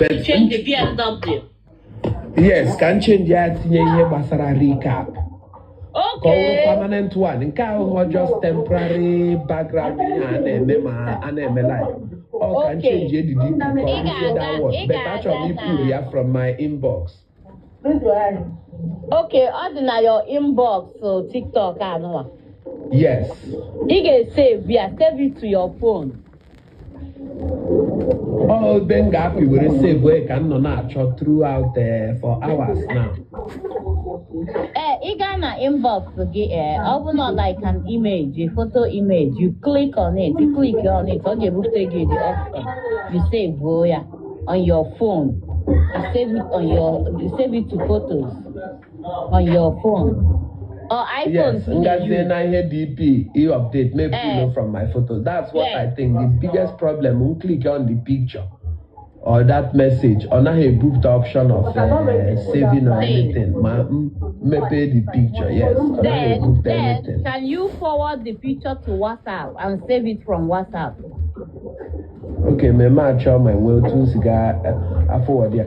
But Change the BMW. Yes, ka m change ya, tinye ihe gbasara recap ka ọ bụrụ permanent one. Nke ahụ just temporary background, ihe a na-eme ma a na-eme live. Ọ ka m change the DP ka ọ Ị bụrụzie ga-aga that one, ị but achọrọ m ga-aga ipul na ya from my inbox. Okay, ọ dị na your inbox, so TikTok anụwa. Yes. Ị ga-esave ya, save it to your phone. Ọ ebe m ga-apị were save wee ka m nọ na-achọ throughout for hours now. Ee, ị gaa na inbox gị, ee, ọ bụ na like an image, a photo image, you click on it, you click on it, ọ ga-ebute gị the option. You save ya on your phone. You save it to photos on your phone. Or iPhone Yes, too dey ngazie use. na ihe DP e update maybe know from my photos. That's what I think the biggest problem. M click on the picture or that message, ọ naghị ebupụta option of saving or Save. anything ma m mepee the picture. Yes, ọ naghị Then, ebupụta then anything. can you forward the picture to WhatsApp and save it from WhatsApp? Okay, mmemme achọ ma enwee otu m si ga afọwọd ya.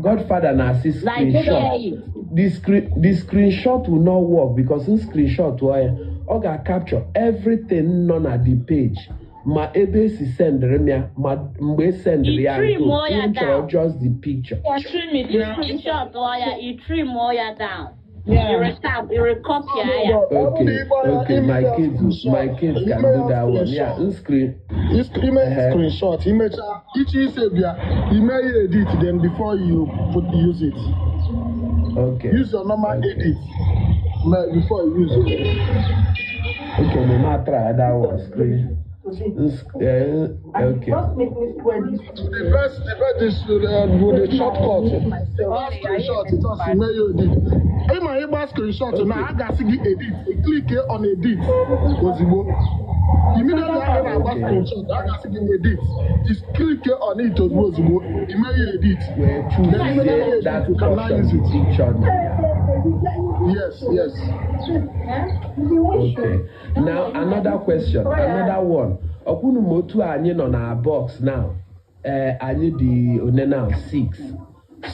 Godfather na-asị Like screenshot. share it. The screenshot will not work because in screenshot ya, ọ ga-capture everything nọ na the page, ma ebe esi sendịrị m ya, ma mgbe e sendịrị ya. I trim Nke ya m chọrọ down. just the picture. Trim it now. Screenshot ya, you trim ya down. Yeah. You recap, you recopy ya. Okay, my kids can do that one. Yeah, in screen Ime screenshot, imecha iche isave ya, ime ya edit, then before you put use it. Use your normal edit before you use it. Okay, me ma try that one, screen. Okay. The best is with the shortcut. Ịgba screenshot, it also ime ya edit. Ịma ịgba screenshot na a ga-asị gị edit, click on edit ozugbo. Immediately a na-agba screenshot, a ga-asị gị edit. Just click on it ozugbo ozugbo, ime ya edit. Wee choose that You can now option use it. picture. Yes. Okay. Now another question, another one. Ọkwụnụ m otu a anyị nọ na box now. Eh, anyị dị one now, six.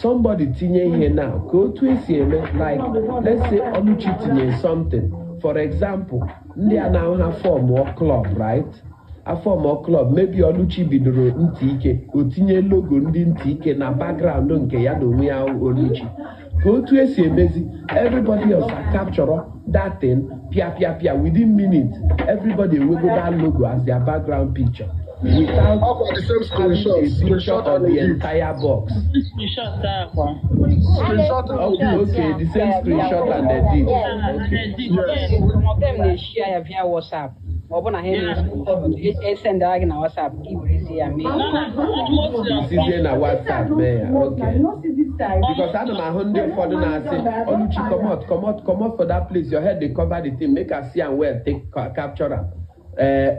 Somebody tinye ihe now ka otu esi eme, like let's say Oluchi tinye something. For example, ndị a na ha formụọ club, right? Aformụọ club, maybe Oluchi bidoro ntị ike, o tinye logo ndị ntị ike na background nke ya na onwe ya Oluchi. Ka otu esi emezi, everybody else capture that thing, pia pia pia, within minutes everybody enwego that logo as their background picture without Ọkwa the same having screenshot, a picture screenshot on and the edit. entire box. Screenshot akwa. Screenshot and edit. Okay, the same screenshot and edit. Okay. Yes. Some of them na-eshare ya via WhatsApp, ma ọ bụ na ha esendara gị na WhatsApp ka i werezie ya mee. Isizie na WhatsApp mee ya. Okay. Because ana m ahụ ndị ụfọdụ na-asị, "Oluchi, comot, comot, comot for that place. Your head dey cover the thing. Make I see am well, take capture am."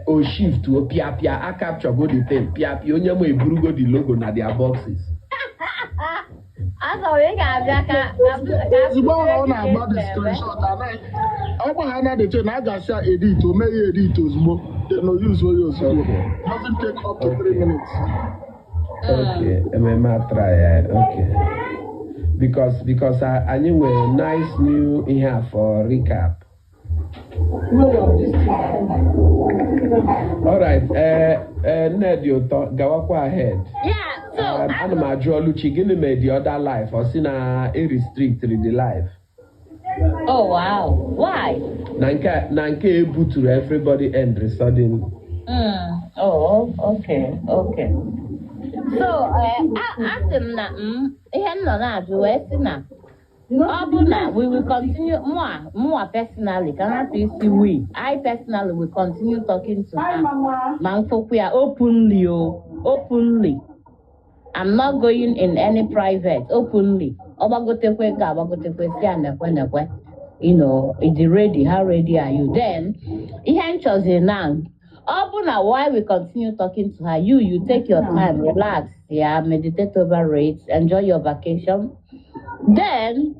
O shift o pia pia, a capture go the thing pia pia, onye ma eburugo the logo na their boxes. Azọ ị ga-abịa ka Ozugbo ahụ ọ na-agba the screenshot, anaghị ọ gba ha na the chain, a ga-asị ya edit, o mee ya edit ozugbo, then o use ya ozugbo. Doesn't take up to 3 minutes. Okay, ememe a try ya. Okay. Because anyị nwere nice new ihe a for recap. Alright, Nnedi Ụtọ, gawakwa ahead. Yeah, so Ana m ajụ Oluchi gịnị mere the other life, ọ sị na e restrict the life. Oh wow. Why? Na nke ebuturu everybody end suddenly. Oh, okay. So, asị m na ihe m nọ na-ajụ wee sị na ọ bụ na we will continue, mụa personally, ka hapụ isi we, I personally will continue talking to her ma m fụkwa ya openly o, openly. I'm not going in any private, openly. Ọ gbagotekwe ga-agbagotekwe si ya nekwe nekwe. Is it ready? How ready are you? Then, ihe m chọziri now, ọ bụ na while we continue talking to her, you take your time, relax, yeah, meditate over it, enjoy your vacation. Then,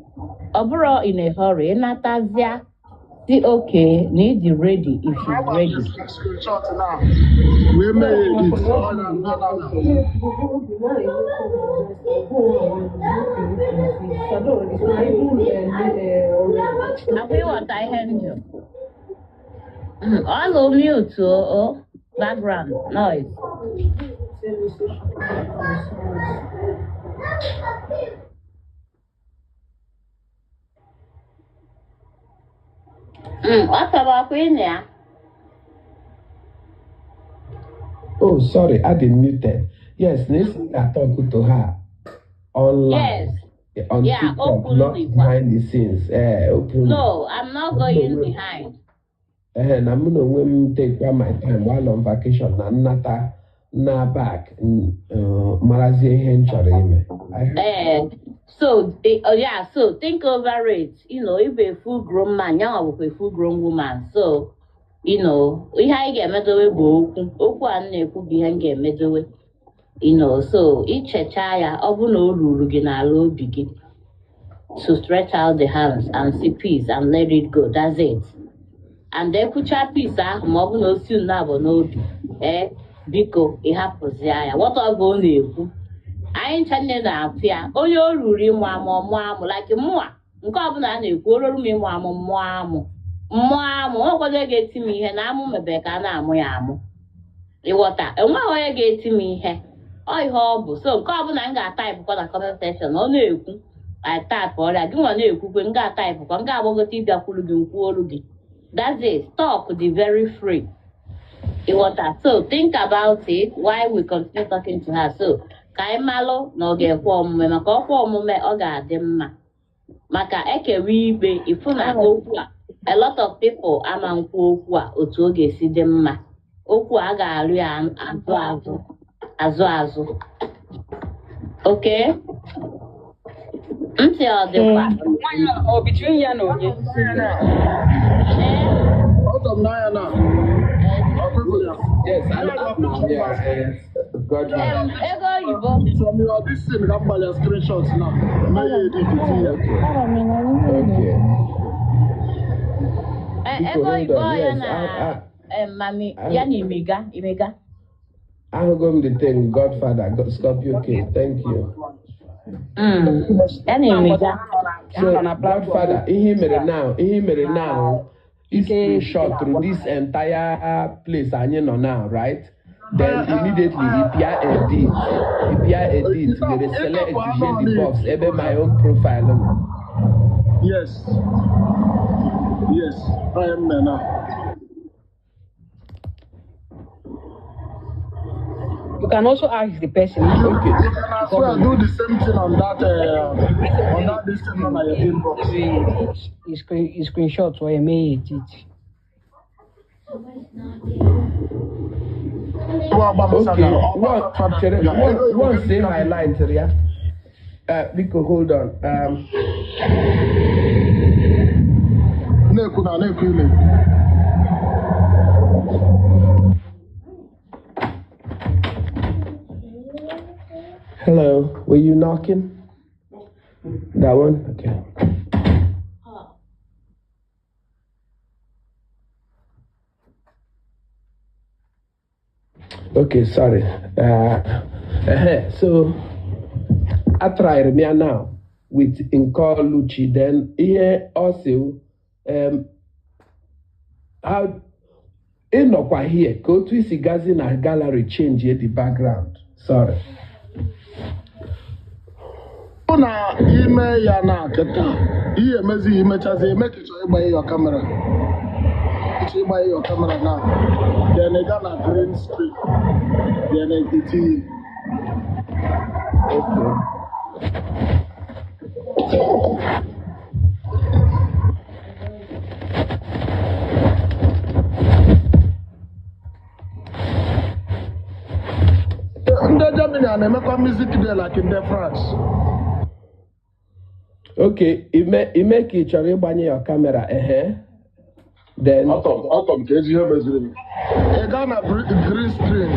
ọ bụrụ in a hurry, ịnatazịa. Si okay, na ị dị ready if she's Agba ready. screenshot now. Wee mee ya edit. Ọ na na na na. Akwa ịghọta ihe m jụ. Ọ lụ mute o background noise. Ọ tọrọ ọkwa ịnụ ya. Oh, sorry, I been muted. Yes, this I talk to her online. Yes. On Yeah, TikTok, openly. not behind the scenes. Eh, openly. No, I'm not going behind. Eh, na mụ na onwe m take my time while on vacation na nnata na back marazie ihe m chọrọ ime. So yeah, so think over it. If a full grown man, ya bụkwa a full grown woman. So, ihe anyị ga-emedowe bụ okwu. Okwu a m na-ekwu bụ ihe m ga-emedowe. So ichecha ya, ọ bụ na o ruru gị n'ala obi gị to stretch out the hands and see peace and let it go. That's it. And ekwucha peace ahụ, ma ọ bụ na o si unu abụ n'obi, biko ịhapụzie ya. What ọ bụ ọ na-ekwu, anyị ncha nne na-apụ ya, onye o ruru ịmụ amụ ọmụọ amụ, like mụa nke ọbụla a na-ekwu, o ruru m ịmụ amụ mmụọ amụ mmụọ amụ, nwekwado onye ga-eti m ihe na amụ mebe ka a na-amụ ya amụ. Ịghọta, enweghị onye ga-eti m ihe, ọ ihe ọ bụ. So nke ọbụla m ga-ataịpụkwa na comment section, ọ na-ekwu ataịpụ ọrịa gị nwa na-ekwukwe, m ga-ataịpụkwa, m ga-agbagote ịbịakwuru gị nkwuolu gị. That's it. Talk dị very free. Ịghọta, so think about it while we continue talking to her. So ka anyị malụ na ọ ga-ekwe omume, maka ọkwa omume ọ ga-adị mma, maka ekewe ikpe ịfụ na okwu a, a lot of people ama nkwu okwu a otu ọ ga-esi dị mma. Okwu a ga-alụ ya azụ azụ azụ azụ. Okay, ntị ọ dịkwa? Nwaanyị a, ọ between ya na onye? Ee. Ọtọ m n'anya na. Ọ kwepụ ya. Yes, I yes, Godfather. Ego oyibo. From your this thing ka m gbalịa screenshot now. Mee ya edit tinye. Okay. Okay. Biko, Ego hold oyibo on. ya Yes, na mami ya na imiga imiga. Ahụgo m the thing, Godfather, Scorpio King. Thank you. Ya na imiga. Ha So, nọ na platform. Godfather, ihe mere now, is screenshot through this entire place anyị nọ now, right? Then immediately ị pịa edit, ị pịa edit, were select the box ebe my own profile nọ. Yes. Yes. I am there now. You can also ask the person. Okay. You can as well do the same thing on that this thing on your inbox. Maybe screenshot or email it. Okay. One, chere, one say highlight ya. Biko, hold on. Na-ekwu na na-ekwu ile. Hello, were you knocking? That one? Okay. Okay, sorry. So I tried me now with Nkoluchi. Then here also, how ịnọkwa here ka otu isi gazi na gallery change the background. Sorry. Ọ na ime ya na kịta ihe emezi imechazi eme ka ị chọrọ ịgbanye your camera. Ịchọ ịgbanye your camera now. Then ị gaa na green screen. Then etinye. Okay. Ndị Germany a na-emekwa music day like ndị France? Okay, ime ka ị chọrọ ịgbanye your camera, ehe. Then Atọm ka ezi ihe meziri m. Ị gaa na green screen.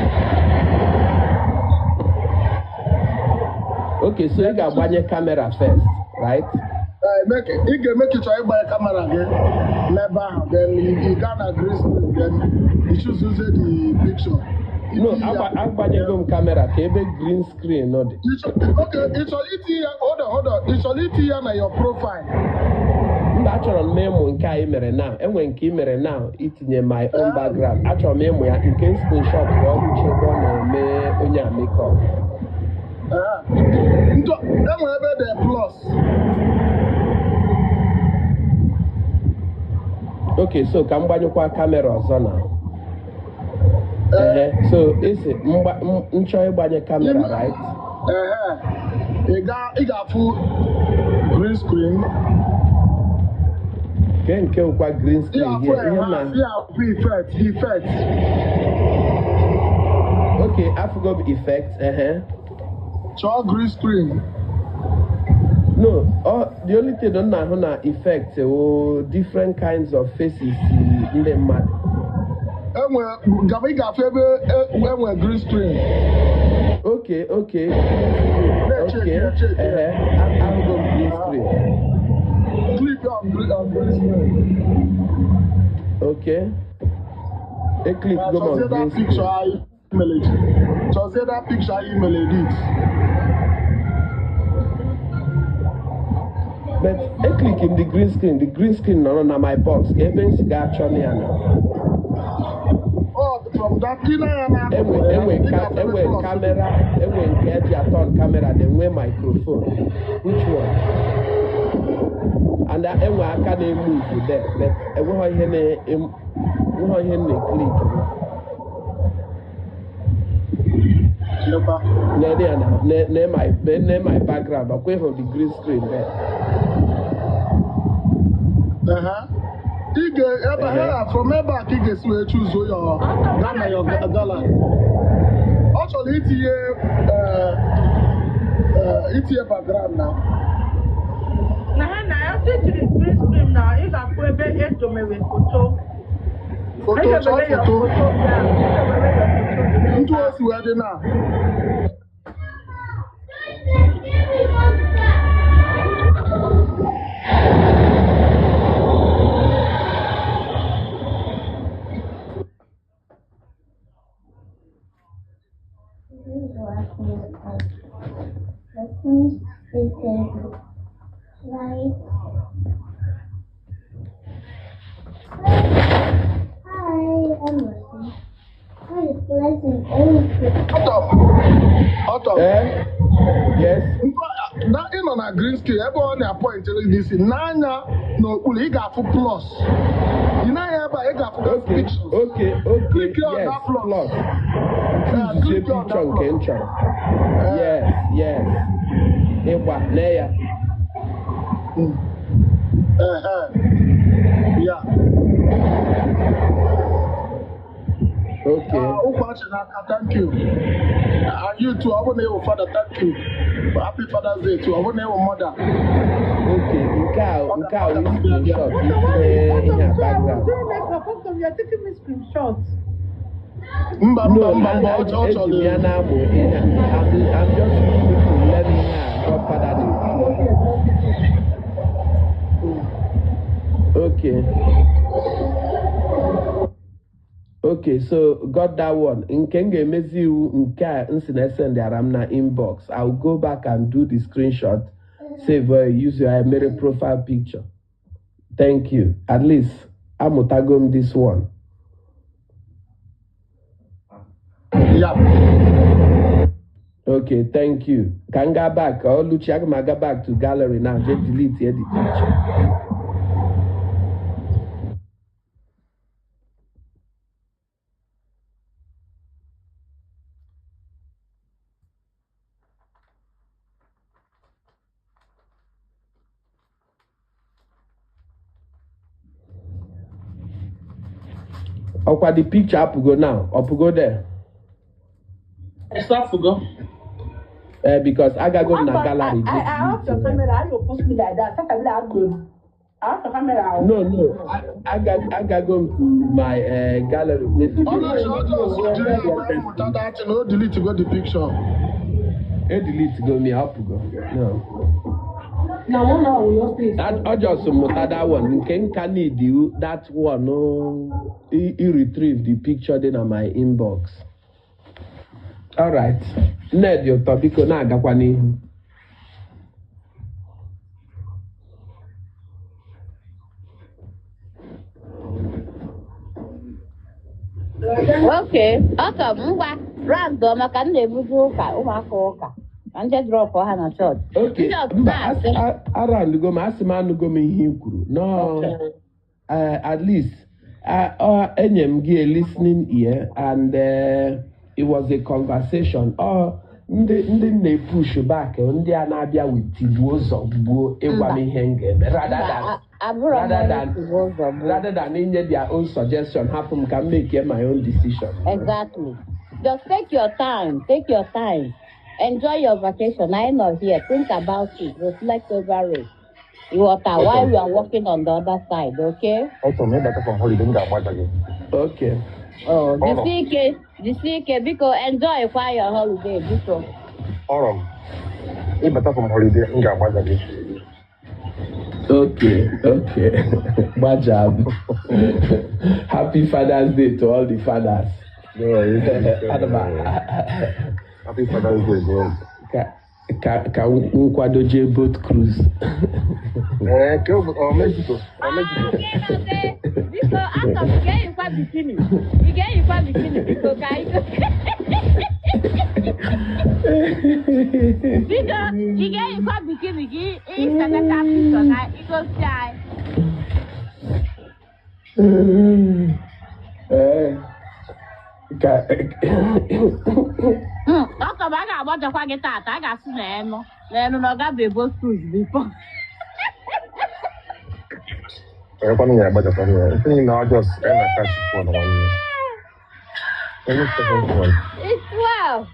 Okay, so ị ga-agbanye camera first, right? Ị ga-eme ka ị chọrọ ịgbanye camera gị. N'ebe ahụ, then ị gaa na green screen, then you choose the picture. No, Itinye ya. agbanyego m camera ka ebe green screen nọ dị. Okay, ị chọrọ itinye ya, hold on, hold on. Ị chọrọ itinye ya na your profile? Mba, achọrọ m ịmụ nke anyị mere now. Enwe nke ị mere now, itinye my own background. Achọrọ m ịmụ ya nke screenshot ka ọ rụchie ebe ọ na-eme onye a makeup. Enwe ebe dị plus. Okay, so ka m gbanyekwa camera ọzọ na. Ehe, so esi m chọọ ịgbanye camera, right? Ehe. Ị ga-afụ green screen. Ke nke ụkwa green Ị screen ga-afụ here ihe m na enhance, ị ga-afụ effect, effect. Okay, afụgo m effect, ehe. Chọọ green screen. No, the only thing m na-ahụ na effect wụ different kinds of faces ndị mmadụ. Enwe gaba, ị ga-afụ ebe enwe green screen. Okay. Na-eche Okay. ya, check ya. Ehe, ahụgo m green screen. Click on green screen. Okay, e click go m on Chọzie green that picture screen. anyị mere. Chọzie that picture anyị mere edit. But e click m the green screen, the green screen nọrọ na my box ka ebe m si ga-achọ ya na. Oh, from that ị na-anya n'akụkụ Enwe ya, enwe ị ka ga-afụ ebe enwe plus. Camera, enwe nke eji a-turn camera na enwe microphone. Which one? And enwe aka na-emove there, but enweghị ihe na enweghị ihe m na-eclick. Lekwa. Nene ya na ne my background, ọkwa ịhụ the green screen there? Ehe. Ị ga ebe Ehe. ha from ebe a ka ị ga-esi wee choose your gaa na your gallery. Ọ chọrọ itinye itinye background na. Na ha na ya sị jiri green screen na ị ga-afụ ebe edomere foto. Foto, chọọ Edobere ya foto. Foto ya, edobere ya foto dị n'ebe Ntụ o ahụ. si wee dị na. Right. Hi, I'm Lucy. Hi, Blessing. Ọtọ. Ọtọ. Eh? Yes. Na ị nọ na green screen ebe ọ na-appoint gị isi n'anya n'okpuru, ị ga-afụ plus. Ị naghị ebe a, ị ga-afụ pictures. Okay. Click on Yes, that plus. Plus. Yeah, Choose click on picture that nke m plus. chọrọ. Yes. Ịgba, nee ya. Ehe. Yeah. Okay. Ụkwa Chinaka, thank you. And you too, ọ bụrụ na ị wụ father, thank you. Happy Father's Day too. Ọ bụrụ na ị wụ mother. Okay, nke a wụ screenshot itinye ihe a background. You are taking me screenshot. Mba, mba, No, mba, mba, ọ eji chọrọ m ya na-amụ ihe a. I'm just using it to learn ihe a Godfather na-ekwu. Okay. Okay, so got that one. Nke m ga-emezi iwu nke a m si na esendara m na inbox. I'll go back and do the screenshot. Save, use your mere profile picture. Thank you. At least amụtago m this one. Yeah. Okay, thank you. Ka m gaa back, Oluchi, aga m aga back to gallery now. Just delete the picture. Ọkwa the picture apụgo now. Ọpụgo there. Stop go. Because agago m na gallery. I off your camera. How you post me like that? Sasa be like agbo. I off your camera. No. Agago m to my gallery. Ọ na-achọ ọjọọ so jiri ya wee mụta that na o delete go the picture. E delete go me, apụgo. No. Na one hour we just stay. That ọ just mụta that one nke nka need you that one, oh, i retrieve the picture dị na my inbox. Alright, nne dị ụtọ, biko na-agakwa n'ihu. Okay, ọ ka m ngwa round maka m na-ebuzi ụka ụmụaka ụka ka nje drop ha na chọọchị. Okay. Ndị ọzọ Mba, na-asị. Arandugo m, asị m anụgo m ihe i kwuru no. At least enye m gị a listening ear and it was a conversation. Ọ ndị na-epush back, ndị a na-abịa with tigbuo zọgbuo ịgwa m Mba. ihe m ga-eme rather Mba, than abụrọ m rather onye than tigbuo zọgbuo. rather than inye their own suggestion, hapụ m ka m make my own decision. Exactly. Just take your time. Take your time. Enjoy your vacation. I know here. Think about it. Reflect over it. You water while we are working on the other side, okay? Ọtọ m ịbata from holiday, m ga-agbaja gị. Okay. Oh, Ọrọ. jisie ike, jisie ike, biko enjoy kwa your holiday, biko. Ọrọ m ịbata from holiday, m ga-agbaja gị. Okay. Gbajam. Happy Father's Day to all the fathers. No, Ana m Happy Father's Day, bro. Ka nkwado jee boat cruise. Ee, ke ọ Mexico, ọ Ah, Mexico. okay, biko, atọ m, ị ga-eyikwa bikini. Ị ga-eyikwa bikini, biko, ka anyị Biko, ị ga-eyikwa bikini gị isetata picture na igosi anyị. Ee, ka Ọ ka bụ a ga-agbajakwa gị taata, a ga-asị na enu na enu na ọ gabe boat cruise before. Ekwanụ ya agbajakwa ya. Ife niile ọ just ị na-catch phone nwanne. Onye second phone. It's well.